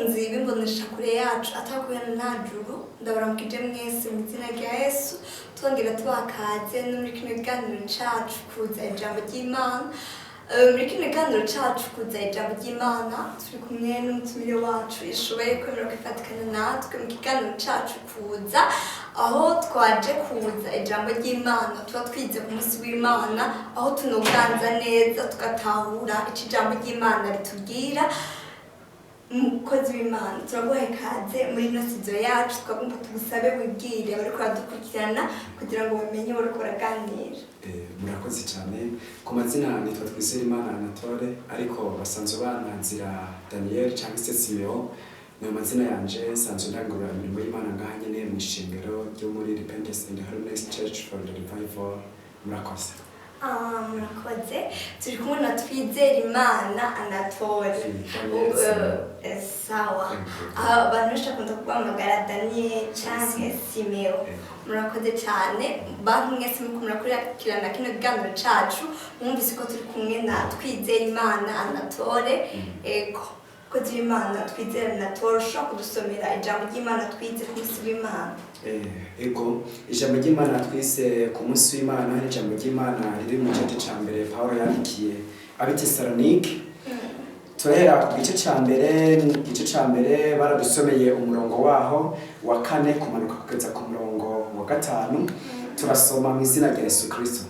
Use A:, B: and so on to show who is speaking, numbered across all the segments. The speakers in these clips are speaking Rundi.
A: Bakunzi b'imboneshakure yacu atakuhena nta juru, ndabaramukije mwese mu izina rya Yesu. Twongera tubaha kaze no muri kino kiganiro cacu kuza ijambo ry'Imana. Muri kino kiganiro cacu kuza ijambo ry'Imana, turi kumwe n'umutumire wacu ishoboye kwemera kwifatikana natwe mu kiganiro cacu kuza, aho twaje kuza ijambo ry'Imana tuba twize ku munsi w'Imana, aho tunoganza neza tugatahura ico ijambo ry'Imana ritubwira. Umukozi w'Imana, turaguha ikaze muri ino studio yacu. Twagomba tugusabe wibwire abariko baradukurikirana kugira ngo bamenye bariko baraganira.
B: Murakoze cyane. Ku mazina nitwa Twizerimana Anatole, ariko basanzwe banazira Daniel cyangwa se Simeo. Ni amazina yanje. Nsanzwe ndangurura imirimo y'Imana ngaha nyene mu ishengero ryo muri Repentance and Holiness Church for the Revival. Murakoze.
A: Ah, murakoze. Turi kumwe na Twizerimana Anatole.
B: Daniel Simeo.
A: Sawa.
B: Thank you.
A: Ah, abantu benshi bakunda kuguhamagara Daniel canke Simeo. Murakoze cyane. Bantu mwese muko murakurikirana kino kiganiro cacu, mwumvise ko turi kumwe na Twizerimana Anatole. Ego, mukozi w'Imana Twizere Anatole, ushobora kudusomera ijambo ry'Imana twize ku munsi w'Imana?
B: Ego, ijambo ry'Imana twise ku munsi w'Imana ni ijambo ry'Imana riri mu gice ca mbere Pawulo yandikiye ab'i Tesalonike. Turahera ku gice ca mbere. Mu gice ca mbere baradusomeye umurongo waho wa kane kumanuka kugeza ku murongo wa gatanu. Turasoma mu izina rya Yesu Kristo.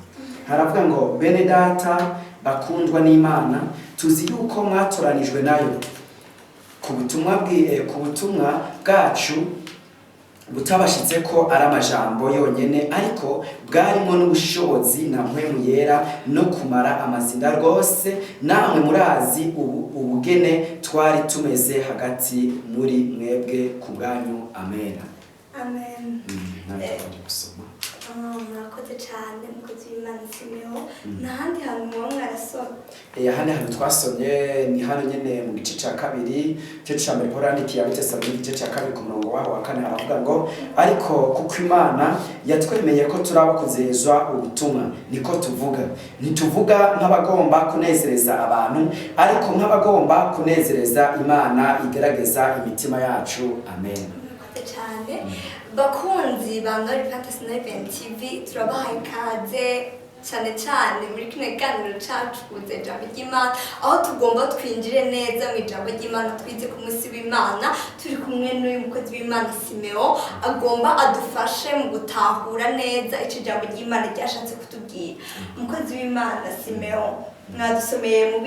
B: Haravuga ngo: "Bene data bakundwa n'Imana, tuzi yuko mwatoranijwe nayo ku butumwa bwacu butabashitse ko ari amajambo yonyene, ariko bwarimo n'ubushobozi na Mpwemu Yera no kumara amazinda rwose. Namwe murazi ubugene twari tumeze hagati muri mwebwe ku bwanyu. Amena."
A: Amen.
B: Natwe twaje gusoma.
A: Ah, murakoze cyane, mukozi w'Imana Simeo. Nta handi hantu muba mwarasoma?
B: Ahandi hantu twasomye ni hano nyene mu gice ca kabiri, igice ca mbere Pawulo yandikiye Abitesalonike, igice ca kabiri ku murongo waho wa kane. Haravuga ngo: "Ariko kuko Imana yatwemeye ko turi abo kuzezwa ubutumwa, niko tuvuga. Ntituvuga nk'abagomba kunezereza abantu, ariko nk'abagomba kunezereza Imana igerageza imitima yacu. Amen."
A: Murakoze cyane. Bakunzi ba Nori Fantasy Event TV, turabahaye ikaze cyane cyane muri kino kiganiro cacu kuza ijambo ry'Imana, aho tugomba twinjire neza mu ijambo ry'Imana twize ku munsi w'Imana. Turi kumwe n'uyu mukozi w'Imana Simeo, agomba adufashe mu gutahura neza ico ijambo ry'Imana ryashatse kutubwira. Umukozi w'Imana Simeo, mwadusomeye mu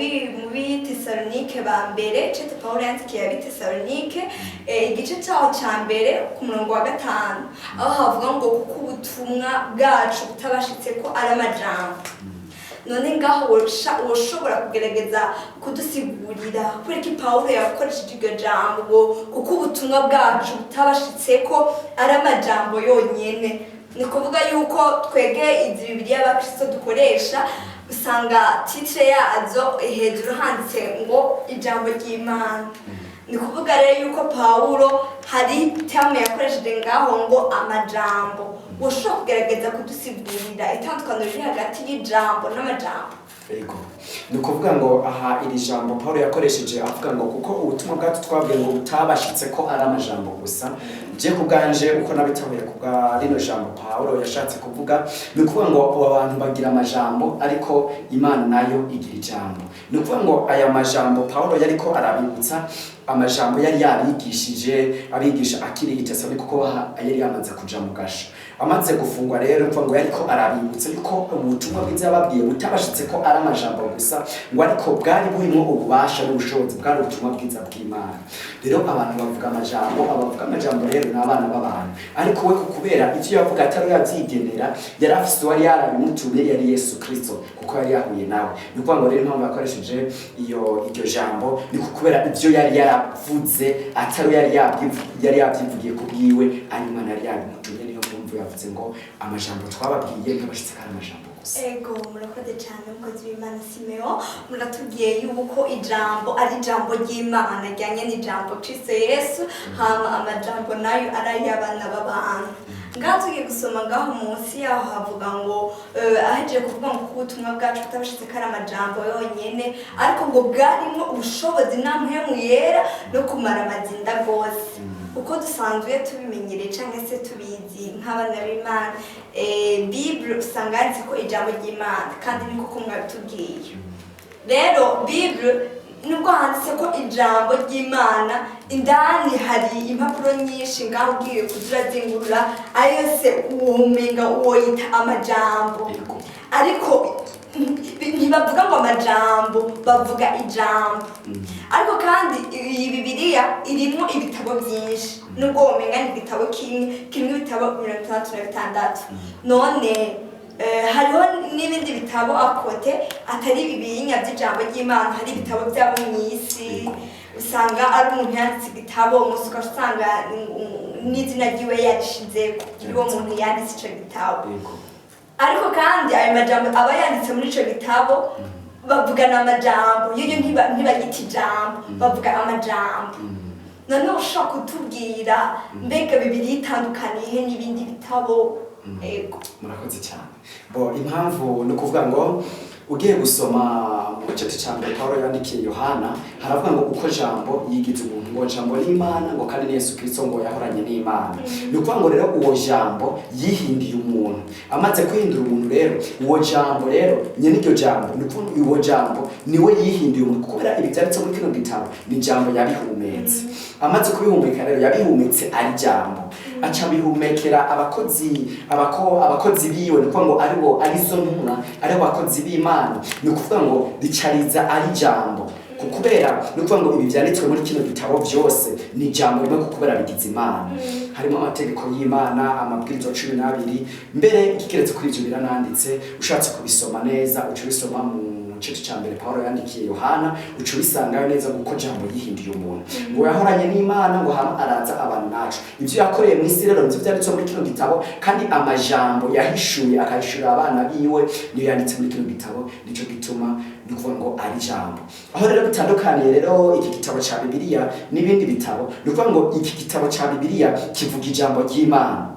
A: Tesalonike ba mbere, cete Pawulo yandikiye ab'i Tesalonike, igice cyaho cya mbere ku murongo wa gatanu, aho havuga ngo kuko ubutumwa bwacu butabashitse ko ari amajambo. None ngaho woshobora kugerageza kudusigurira kubera ko Pawulo yakoresheje iryo jambo ngo kuko ubutumwa bwacu butabashitse ko ari amajambo yonyene? Ni kuvuga yuko twege izi Bibiliya y'abakristo dukoresha, usanga titre yazo hejuru handitse ngo ijambo ry'Imana. Ni kuvuga rero yuko Pawulo hari terme yakoresheje ngaho ngo amajambo. Ushobora kugerageza kudusigurira itandukaniro riri hagati y'ijambo n'amajambo?
B: Ego, ni ukuvuga ngo aha iri jambo Paul yakoresheje avuga ngo kuko ubutumwa bwacu twabwiye ngo butabashitse ko ari amajambo gusa, je ku bwanje uko nabitahuye ku bwa rino jambo Paul yashatse kuvuga, ni ukuvuga ngo abo bantu bagira amajambo, ariko Imana nayo igira ijambo. Ni ukuvuga ngo aya majambo Paul yariko arabibutsa amajambo yari yarigishije abigisha akiri i Tesalonike, kuko yari yamaze kuja mu gasho, amaze gufungwa. Rero mvuga ngo yariko arabibutsa yuko ubutumwa bwiza yababwiye butabashitse ko ari amajambo gusa, ngo ariko bwari burimo ububasha n'ubushobozi, bwari ubutumwa bwiza bw'Imana. Rero abantu bavuga amajambo, abavuga amajambo rero ni abana b'abantu, ariko we kubera ivyo yavuga atari yavyigenera, yari afise uwari yarabimutumye, yari Yesu Kristo, kuko yari yahuye nawe. Ni ukuvuga ngo rero impamvu yakoresheje iryo jambo ni kubera ivyo yari yaravuze atari yari yabyivugiye ku bwiwe, ari Imana yari yabimutumye. Niyo mpamvu yavuze ngo amajambo twababwiye ntabashitse ko ari amajambo gusa. gusa.
A: Ego, murakoze cyane, mukozi w'Imana Simeo. Muratubwiye yuko ijambo ari ijambo ry'Imana ryanye n'ijambo Kristo Yesu, hama amajambo nayo ari ay'abana b'abantu. Ngaho tugiye gusoma ngaho munsi yaho havuga ngo ahejeje kuvuga ngo kuko ubutumwa bwacu butabashitse ko ari amajambo yonyene, ariko ngo bwarimo ubushobozi na Mpwemu Yera no kumara amazinda rwose. Uko dusanzwe tubimenyereye cyangwa se tubizi nk'abana b'Imana, Bible usanga yanditse ko ijambo ry'Imana, kandi ni koko mwabitubwiye. Rero Bible, nubwo handitse ko ijambo ry'Imana, indani hari impapuro nyinshi. Ngaho ugiye kuzirazingurura ayo yose, uwomenga uwoyita amajambo. Ariko ntibavuga ngo amajambo, bavuga ijambo. Ariko kandi iyi Bibiliya irimo ibitabo byinshi, nubwo womenga ni igitabo kimwe, kirimo ibitabo 66. None hariho n'ibindi bitabo à côté atari bibiliya by'ijambo ry'Imana. Hari ibitabo byabo mu isi, usanga ari umuntu yanditse igitabo, umunsi ugasanga n'izina ryiwe yarishize y'uwo muntu yanditse ico gitabo. Ariko kandi ayo majambo aba yanditse muri ico gitabo bavugana amajambo yoyo, ntibagita ijambo, bavuga amajambo. None ushobora kutubwira mbega Bibiliya itandukaniye n'ibindi bitabo? Ego.
B: Murakoze cyane. Bo impamvu ni ukuvuga ngo ugiye gusoma mu gice cya mbere Pawulo yandikiye Yohana, haravuga ngo uko Jambo yigize umuntu, ngo Jambo ni Imana, ngo kandi ni Yesu Kristo, ngo yahoranye n'Imana. Ni ukuvuga ngo rero uwo Jambo yihindiye umuntu. Amaze kwihindura umuntu rero, uwo Jambo rero nyene iryo jambo, ni ukuvuga ngo uwo Jambo niwe yihinduye umuntu, kubera ibi byanditse muri kino gitabo ni Jambo yabihumetse. Amaze kubihumeka rero, yabihumetse ari Jambo, aca bihumekera abakozi abakozi biwe, ni ukuvuga ngo aribo, arizo ntumwa, aribo bakozi b'Imana. Ni ukuvuga ngo ricariza ari Jambo, kubera ni ukuvuga ngo ibi byanditswe muri kino gitabo byose ni ijambo rimwe, kubera bigize Imana. Harimo amategeko y'Imana, amabwiriza 12. Mbere kikeretse kuri ibyo birananditse, ushatse kubisoma neza uca ubisoma mu gice cya mbere Pawulo yandikiye Yohana, uca ubisangayo neza, kuko Jambo yihinduye umuntu, ngo yahoranye n'Imana, ngo hama araza abantu nacu. Ibyo yakoreye mu isi rero nivyo byanditswe muri kino gitabo, kandi amajambo yahishuye akahishurira abana biwe niyo yanditse muri kino gitabo. Nico gituma ni ukuvuga ngo ari Jambo. Aho rero bitandukaniye rero iki gitabo ca Bibiliya n'ibindi bitabo, ni ukuvuga ngo iki gitabo ca Bibiliya kivuga ijambo ry'Imana,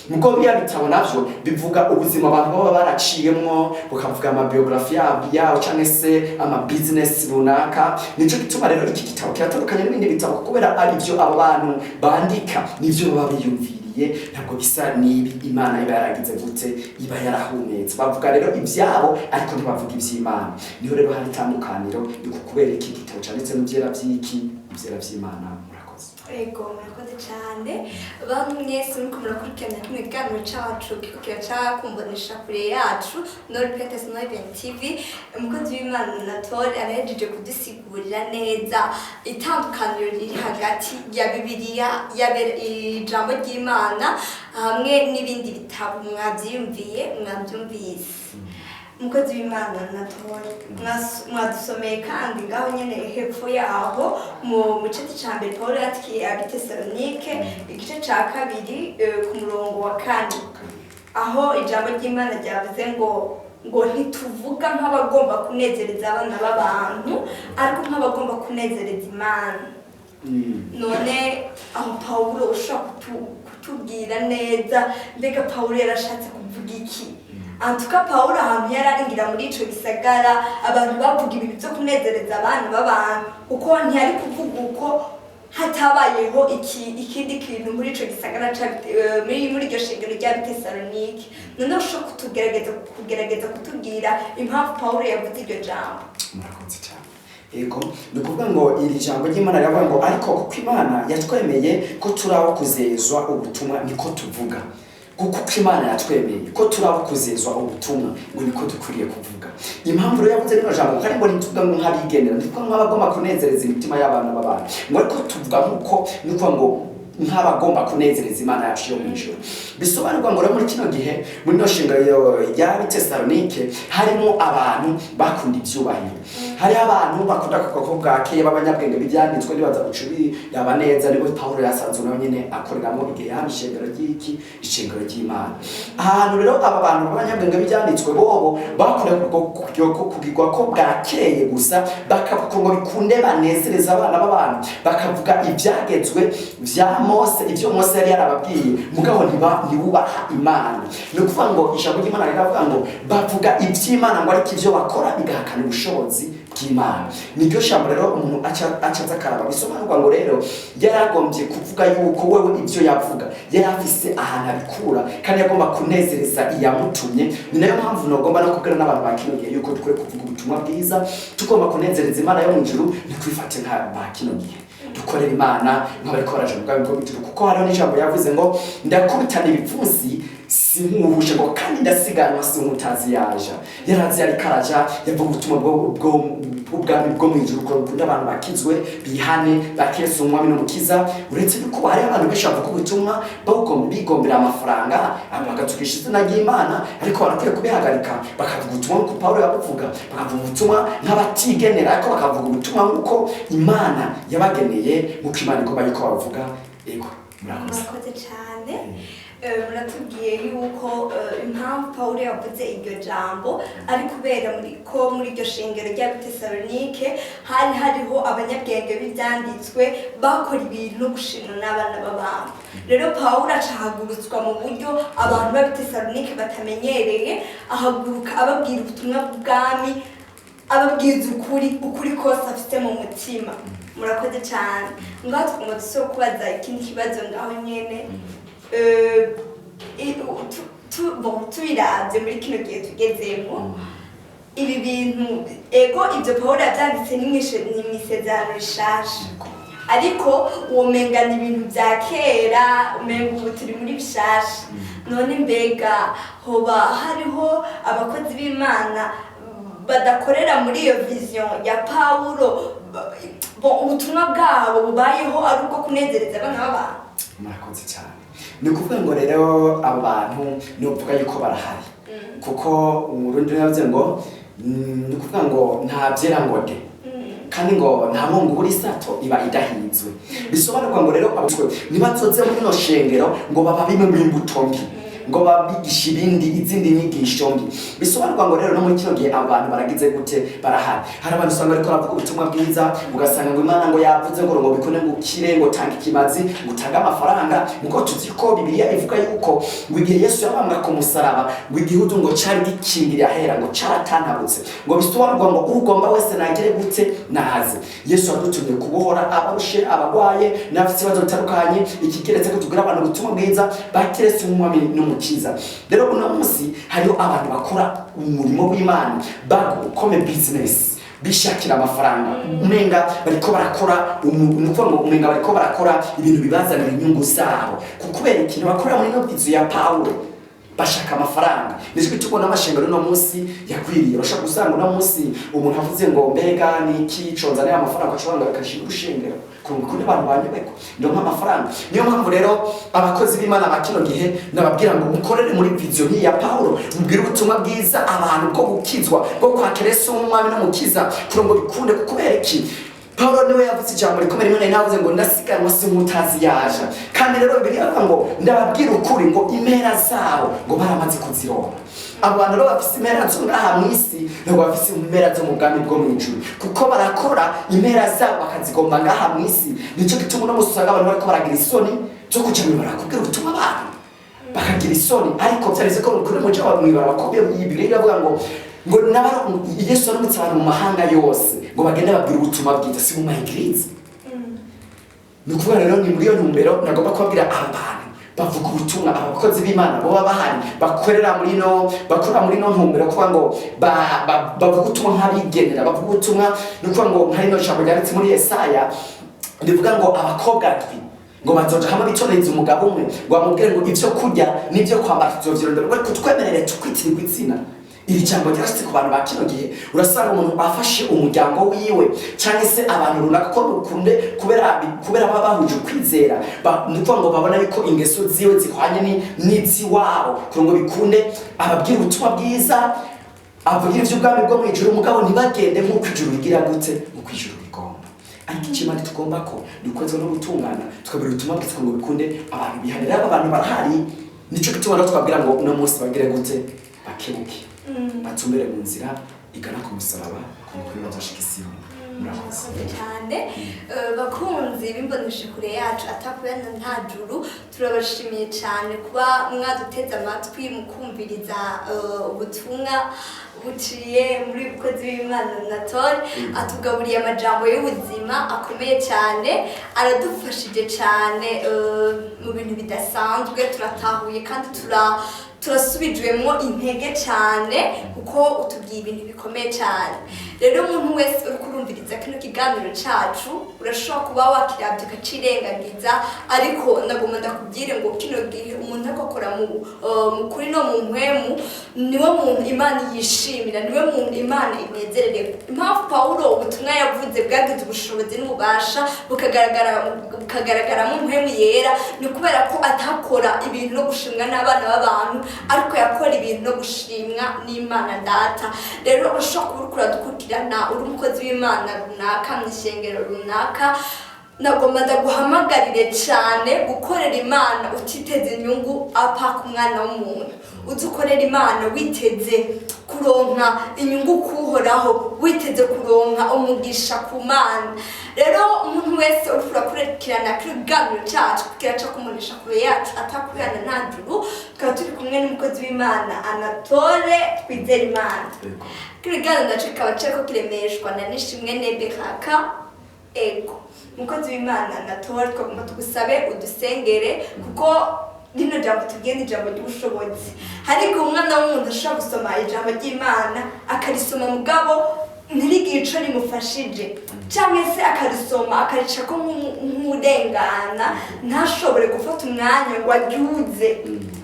B: mugo biriya bitabo navyo bivuga ubuzima abantu baba baraciyemwo, bukavuga amabiografi yabo canke se ama business runaka. Nico gituma rero iki gitabo kiratandukanye n'ibindi bitabo, kubera ari byo abo bantu bandika nivyo baba biyumviriye, ntabwo bisa n'ibi Imana iba yaragize gute, iba yarahumetse. Bavuga rero ivyabo, ariko ntibavuga ivy'Imana. Niho rero hari itandukaniro, ni kubera iki gitabo canditse mu vyera vy'iki, ivyera vy'Imana. Murakoze.
A: Ego, murakoze cyane. Bantu mwese muriko murakurikirana kino kiganiro cacu kiriko kiraca kumbonesha kure yacu Nord Peters Noven TV, umukozi w'Imana Natore arahejeje kudusigurira neza itandukaniro riri hagati ya Bibiliya, ijambo ry'Imana, hamwe n'ibindi bitabo. Mwavyiyumviye, mwavyumvise. Umukozi w'Imana Natore, mwadusomeye kandi ngaho nyene hepfo yaho mu gice ca mbere Pawulo yandikiye Abitesalonike, igice ca kabiri, ku murongo wa kane, aho ijambo ry'Imana ryavuze ngo ntituvuga nk'abagomba kunezereza abana b'abantu, ariko nk'abagomba kunezereza Imana. None aho Pawulo ushobora kutubwira neza mbega Pawulo yarashatse kuvuga iki? Antuka Pawulo ahantu yari aringira muri ico gisagara, abantu bavuga ibintu vyo kunezereza abana b'abantu, kuko ntiyari kuvuga uko hatabayeho ikindi kintu muri ico gisagara muri iryo shengero rya Bitesalonike. None ushobora kugerageza kutubwira impamvu Pawulo yavuze iryo jambo?
B: Murakoze cyane. Ego, ni ukuvuga ngo iri jambo ry'Imana riravuga ngo ariko kuko Imana yatwemeye ko turi abo kuzezwa ubutumwa, niko tuvuga. Kuko Imana yatwemeye ko turi abo kuzezwa ubutumwa, ngo niko dukwiriye kuvuga. Impamvu rero yavuze rino jambo, kuko ari ngo ntituvuga ngo nk'abigendera, ntituvuga nk'abagomba kunezereza imitima y'abana b'abantu, ngo ariko tuvuga nk'uko, ni ukuvuga ngo nk'abagomba kunezereza Imana yacu yo mu ijuru. Bisobanurwa ngo rero muri kino gihe, muri ino shengero ya Tesalonike, harimo abantu bakunda ibyubahiro, hariho abantu bakunda kuvuga ko bwakeye b'abanyabwenge b'ibyanditswe. Nibaza gucuri yaba neza nibwo Pawulo yasanzwe nawe nyine akoreramo igihe yaba ishengero ry'iki, ishengero ry'Imana. Ahantu rero aba bantu b'abanyabwenge b'ibyanditswe bobo bakunda kugirwa ko bwakeye gusa, bakavuga ngo bikunde banezereza abana b'abantu, bakavuga ibyagezwe vya Mose, ibyo Mose yari yarababwiye, mugabo ntibubaha Imana. Ni ukuvuga ngo ijambo ry'Imana riravuga ngo bavuga iby'Imana ngo, ariko ibyo bakora bigahakana ubushobozi bw'Imana. Niryo jambo rero umuntu aca aza akaraba. Bisobanurwa ngo rero yaragombye kuvuga yuko wewe ibyo yavuga yari afise ahantu abikura, kandi yagomba kunezereza iyamutumye. Ni nayo mpamvu nagomba no kubwira n'abantu ba kino gihe yuko dukwiye kuvuga ubutumwa bwiza tugomba kunezereza Imana yo mu ijuru. Ntitwifate nka ba kino gihe, dukorera Imana nk'abariko baraja mu bwami bwo mu ijuru, kuko hariho n'ijambo yavuze ngo ndakubitana ibipfunsi sinkuhushe, ngo kandi ndasiganwa sinkutazi yaja. Yarazi yariko araja, yavuga ubutumwa bw'ubwami bwo mu ijuru, ko bukunda abantu bakizwe, bihane, bakese umwami n'umukiza. Uretse yuko hariho abantu benshi bavuga ubutumwa bigombera amafaranga, bagatukisha izina ry'Imana, ariko barakwiye kubihagarika, bakavuga ubutumwa nk'uko Pawulo yabuvuga, bakavuga ubutumwa nk'abatigenera, ariko bakavuga ubutumwa nk'uko Imana yabageneye, nk'uko Imana igomba yuko babuvuga. Ego, murakoze.
A: Murakoze cyane. Muratubwiye yuko impamvu Pawulo yavuze iryo jambo ari kubera ko muri iryo shengero rya Tesalonike hari hariho abanyabwenge b'ibyanditswe bakora ibintu gushimwa n'abana b'abantu. Rero Pawulo acahagurutswa mu buryo abantu b'Abatesalonike batamenyereye, ahaguruka ababwira ubutumwa bw'ubwami, ababwiza ukuri, ukuri kose afite mu mutima. Murakoze cyane. Ngaho tugomba dusubire kubaza ikindi kibazo ngaho nyene. Bon, tubiravye muri kino gihe tugezemo, ibi bintu, ego, ibyo Pawulo yabyanditse ni mw'isezerano rishasha, ariko womenga ni ibintu bya kera, umenga ubu turi muri bishasha. None mbega hoba hariho abakozi b'Imana badakorera muri iyo vision ya Pawulo, bon, ubutumwa bwabo bubayeho ari ubwo kunezereza abana b'abantu?
B: Murakoze cyane. Ni ukuvuga ngo rero abo bantu ni ukuvuga yuko barahari, kuko Umurundi yavuze ngo ni ukuvuga ngo nta byera ngo de, kandi ngo nta mwungu ubura isato iba idahizwe. Bisobanurwa ngo rero abo nibazoze muri ino shengero ngo baba bimwe mu imbuto mbi, ngo babigishe ibindi, izindi nyigisho mbi. Bisobanurwa ngo rero no muri kino gihe abantu baragize gute? Barahari. Hari abantu usanga bariko baravuga ubutumwa bwiza, ugasanga ngo Imana ngo yavuze ngo bikone, ngo ukire, ngo tange ikimazi, ngo utange amafaranga. Muko tuzi ko Bibiliya ivuga yuko ngo igihe Yesu yabambwa ku musaraba, ngo igihudu ngo cari gikingiriye ahera ngo caratantabutse, ngo bisobanurwa ngo ugomba wese nagere gute? Naze. Yesu yadutumye kubohora abarushe, abagwaye n'abafite ibibazo bitandukanye. Ikigeretse ko tubwira abantu ubutumwa bwiza bakiretse umwami n'umukiza. Rero uno munsi hariho abantu bakora umurimo w'Imana bakome business, bishakira amafaranga, umenga bariko barakora ni ukuvuga ngo umenga bariko barakora ibintu bibazanira inyungu zabo. Kubera ikintu bakorera muri ino vision ya Pawulo, bashaka amafaranga. Nicyo gituma ubona amashengero uno munsi yakwiriye. Urashobora gusanga uno munsi umuntu avuze ngo mbega ni iki conzanira amafaranga, ashobora ngo akashinga urushengero kundi abantu banyubeko ndonka amafaranga. Niyo mpamvu rero abakozi b'Imana ba kino gihe nababwira ngo mukorere muri vision nk'iya Pawulo, mubwire ubutumwa bwiza abantu bwo gukizwa, bwo kwakira Yesu nk'umwami n'umukiza, kugira ngo bikunde. Kubera iki? Pawulo niwe yavuze ijambo rikomeye rimwe nari navuze ngo ndasiganwa si nk'utazi yaja. Kandi rero Bibiliya iravuga ngo ndababwira ukuri ngo impera zabo ngo baramaze kuzironka. Abo bantu rero bafise impera zo ngaha mu isi, ntabwo bafise impera zo mu bwami bwo mu ijuru, kuko barakora impera zabo bakazigomba ngaha mu isi. Nicyo gituma uno munsi usanga abantu bariko baragira isoni zo kuja mw'ibarabara kubwira ubutumwa abantu, bakagira isoni. Ariko byarize ko kuri muja mw'ibarabara ko Bibiliya iravuga ngo Yesu yarungitse abantu mu mahanga yose ngo bagende babwire ubutumwa bwiza, si mu ma églises. Ni ukuvuga rero ni muri iyo ntumbero nagomba kubabwira aba bantu bavuga ubutumwa, abakozi b'Imana boba bahari bakorera muri no ntumbero, kuvuga ngo bavuga ubutumwa nk'abigenera, bavuga ubutumwa. Ni ukuvuga ngo nka rino jambo ryanditse muri Yesaya rivuga ngo abakobwa ndwi ngo bazoja hamwe bitorereza umugabo umwe, ngo bamubwire ngo ibyo kurya n'ibyo kwambara tuzovyirondera, ngo ariko twemerere tukwitirirwa izina. Iri jambo ryarashitse ku bantu ba kino gihe. Urasanga umuntu afashe umuryango wiwe cyangwa se abantu runaka ko rukunde kubera baba bahuje ukwizera, ni ukuvuga ngo babona yuko ingeso ziwe zihwanye n'iziwabo, kugira ngo bikunde ababwira ubutumwa bwiza, avugira iby'ubwami bwo mu ijuru, mugabo ntibagende nk'uko ijuru rigira gute, nk'uko ijuru rigomba. Ariko icyo Imana tugomba ko ni ukwezwa no gutungana, tukabwira ubutumwa bwiza kugira ngo bikunde abantu bihanira. Aba bantu barahari, nico gituma rero twabwira ngo uno munsi bagire gute? Bakebuke, batumbere mu nzira igana ku musaraba, ku mukuru bazoshika isiyoni. Murakoze.
A: Murakoze cyane. Bakunzi b'imbonesha kure yacu atakubena nta juru, turabashimiye cyane kuba mwaduteze amatwi mukumviriza ubutumwa buciye muri bukozi bw'Imana Natole. Atugaburiye amajambo y'ubuzima akomeye cyane, aradufashije cyane mu bintu bidasanzwe. Turatahuye kandi turasubijwemo intege cyane, kuko utubwiye ibintu bikomeye cyane. Rero umuntu wese uri kurumviriza kino kiganiro cacu, urashobora kuba wakirabye ukacirengagiza, ariko nagomba ndakubwire ngo kino gihe umuntu ariko akora mu kuri no mu mpwemu niwe muntu Imana yishimira, niwe muntu Imana inezerererwa. Impamvu Pawulo ubutumwa yavuze bwagize ubushobozi n'ububasha, bukagaragaramo mpwemu yera, ni kubera ko atakora ibintu no gushimwa n'abana b'abantu, ariko yakora ibintu no gushimwa n'Imana Data. Rero urashobora kuba uriko uradukurikirana uri umukozi w'Imana runaka mu ishengero runaka, nagomba ndaguhamagarire cyane gukorera Imana utiteze inyungu apa ku mwana w'umuntu. Uzi ukorera Imana witeze kuronka inyungu kuhoraho, witeze kuronka umugisha ku Mana. Rero umuntu wese uriko urakurikirana kino kiganiro cyacu kiraca kumunisha kure yacu atakurana nta juru, tukaba turi kumwe n'umukozi w'Imana Anatole Twizera Imana. Kino kiganiro naco kikaba kiriko kiremeshwa na Nishimwe Nebehaka. Ego, umukozi w'Imana Anatole, twagomba tugusabe udusengere, kuko rino jambo tubwiye ni ijambo ry'ubushobozi. Hari igihe umwana w'umuntu ashobora gusoma ijambo ry'Imana, akarisoma mugabo ntirigire ico rimufashije, cyangwa se akarisoma akaricako nk'urengana, ntashobore gufata umwanya ngo aryuze,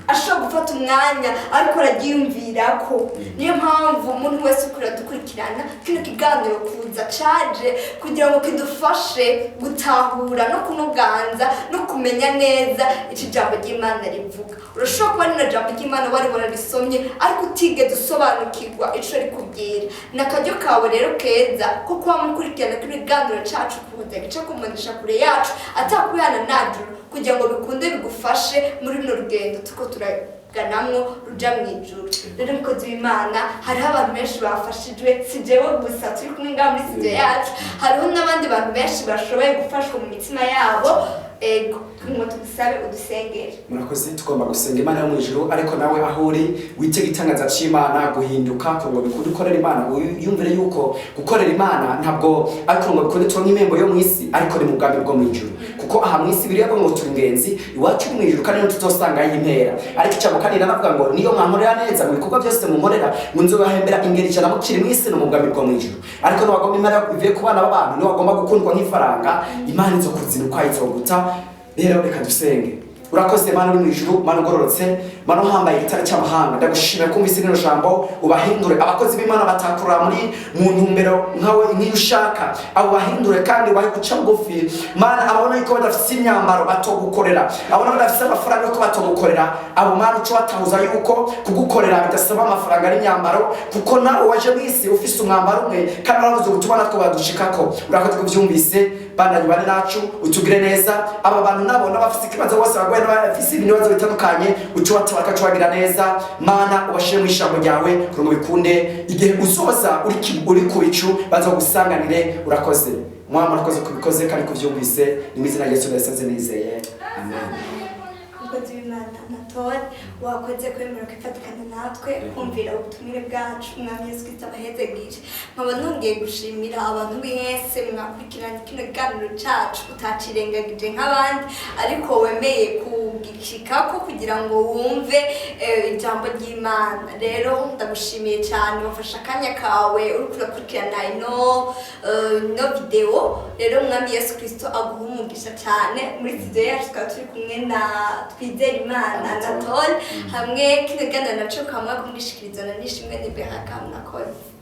A: ashobora gufata umwanya ariko araryiyumvirako. Niyo mpamvu umuntu wese uriko uradukurikirana, kino kiganiro kuza caje kugira ngo kidufashe gutahura no kunoganza no kumenya neza ico ijambo ry'Imana rivuga. Urashobora kuba rino jambo ry'Imana wari wararisomye ariko utigeze usobanukirwa ico rikubwira. Ni akaryo kawe rero keza ko kuba mukurikirana kino kiganiro cacu kuza gica kumunisha kure yacu atakubihana najuru, kugira ngo bikunde bigufashe muri runo rugendo tuko turaganamwo ruja mu ijuru. Rero umukozi w'Imana, hariho abantu benshi bafashijwe, si jewe gusa turi kumwe ngaha muri studio yacu, hariho n'abandi bantu benshi bashoboye gufashwa mu mitima yabo. Ego, ngo tugusabe udusengere.
B: Murakoze. Tugomba gusenga Imana yo mu ijuru, ariko nawe aho uri witege itangaza c'Imana guhinduka kugira ngo bikunde ukorera Imana. Wiyumvire yuko gukorera Imana ntabwo ari kugira ngo bikunde turonke impembo yo mu isi, ariko ni mu bwami bwo mu ijuru, kuko aha mu isi biriya ngo turi ingenzi, iwacu ni mu ijuru kandi niho tuzosangayo impera. Ariko icambo kandi nanavuga ngo niyo mwankorera neza mu bikorwa byose munkorera, ngo nzobahembera ingeri 100 mukiri mu isi no mu bwami bwo mu ijuru. Ariko niwagomba impera ivuye ku bana b'abantu, niwagomba gukundwa nk'ifaranga, Imana izokuzinuka, izoguta. Rero reka dusenge. Urakoze Mana uri mu ijuru, Mana ugororotse, Mana uhambaye, igitare cy'amahanga. Ndagushimira kumvise rino jambo, ubahindure abakozi b'Imana batakura muri mu ntumbero nkawe nk'iyo ushaka. Abo bahindure kandi ubahe guca bugufi, Mana. Ababona yuko badafise imyambaro batogukorera, abona badafise amafaranga yuko batogukorera, abo Mana uco batahuza yuko kugukorera bidasaba amafaranga n'imyambaro, kuko nawe waje mu isi ufise umwambaro umwe kandi waravuze ubutumwa natwo badushikako. Urakoze kuvyumvise, bandanye bane nacu, utugire neza. Aba bantu nabo n'abafise ikibazo bose bagwaye n'abafise ibibazo bitandukanye, uce ubatabara, uce ubagira neza. Mana, ubashire mu ijambo ryawe kugira ngo bikunde igihe uzoza uri ku bicu bazogusanganire. Urakoze Mwami, urakoze kubikoze kandi kuvyumvise. Ni mu izina rya Yesu ndasenze nizeye, amen.
A: Umukozi w'Imana Anatole, wakoze kwemera kwifatikanya natwe kumvira ubutumire bwacu. Umwami Yesu Kristo abahezegire. Nkaba nongeye gushimira abantu mwese mwakurikiranye kino kiganiro cacu, utacirengagije nk'abandi, ariko wemeye kugishikako kugira ngo wumve ijambo ry'Imana. Rero ndagushimiye cyane, wafashe akanya kawe uriko urakurikirana ino video. Rero Umwami Yesu Kristo aguha umugisha cyane. Muri studio yacu tukaba turi kumwe na Twizere Imana
B: Anatole.
A: Anatole, hamwe kino kiganiro naco kamwe kumwishikirizana n'Ishimwe ni Beraka. Mwakoze.